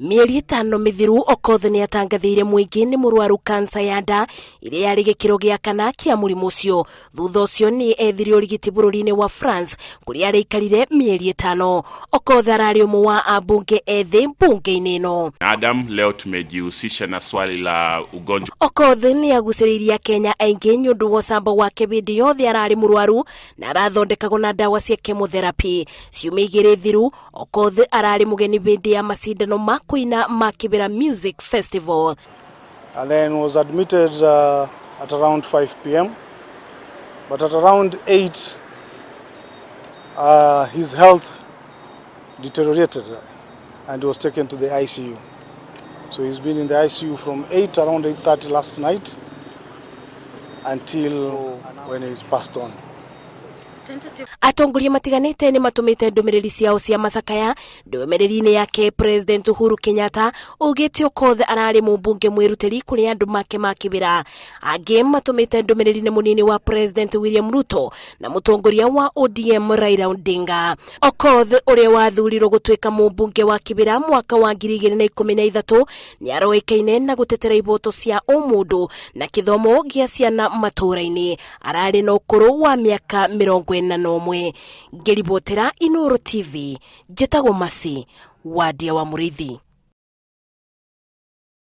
Mĩeri ĩtano mĩthiru Okoth nĩ atangathĩire mũingĩ nĩ mũrwaru kansa ya nda ĩrĩa yarĩ gĩkĩro gĩa kana kĩa mũrimũ ũcio. Thutha ũcio nĩ ethire ũrigiti bũrũri-inĩ wa France kũrĩa araikarire mĩeri ĩtano. Okoth ararĩ ũmwe wa ambunge ethĩ mbunge-inĩ ĩno. Adam, leo tumejihusisha na swali la ugonjwa. Okoth nĩ agucĩrĩirie Akenya aingĩ nĩ ũndũ wa ũcamba wake hĩndĩ yothe ararĩ mũrwaru na arathondekagwo na ndawa cia chemotherapy. Ciumia igĩrĩ thiru Okoth ararĩ mũgeni hĩndĩ ya macindano ma kũina ma Kibera Music Festival. And then was admitted at around 5 p.m. But at around 8, his health deteriorated and he was taken to the ICU. So he's been in the ICU from 8, around 8:30 last night until when he's passed on. Atongoria matiganĩte nĩ matũmĩte ndũmĩrĩri ciao cia macakaya. Ndũmĩrĩri-inĩ yake, President Uhuru Kenyatta augĩte Okoth ararĩ mũmbunge mwĩrutĩri kũrĩ andũ make ma Kibera. Angĩ matũmĩte ndũmĩrĩri nĩ mũnini wa President William Ruto na mũtongoria wa ODM Raila Odinga. Okoth ũrĩa wathurirwo gũtuĩka mũmbunge wa Kibera mwaka wa 2013 nĩ aroĩkaine na gũtetera ihoto cia ũmũndũ na kĩthomo gĩa ciana matũũra-inĩ. Ararĩ na ũkũrũ wa mĩaka 41. Ngĩribotera Inoro TV, njĩtagwo Masi Wadia wa Mũrĩithi.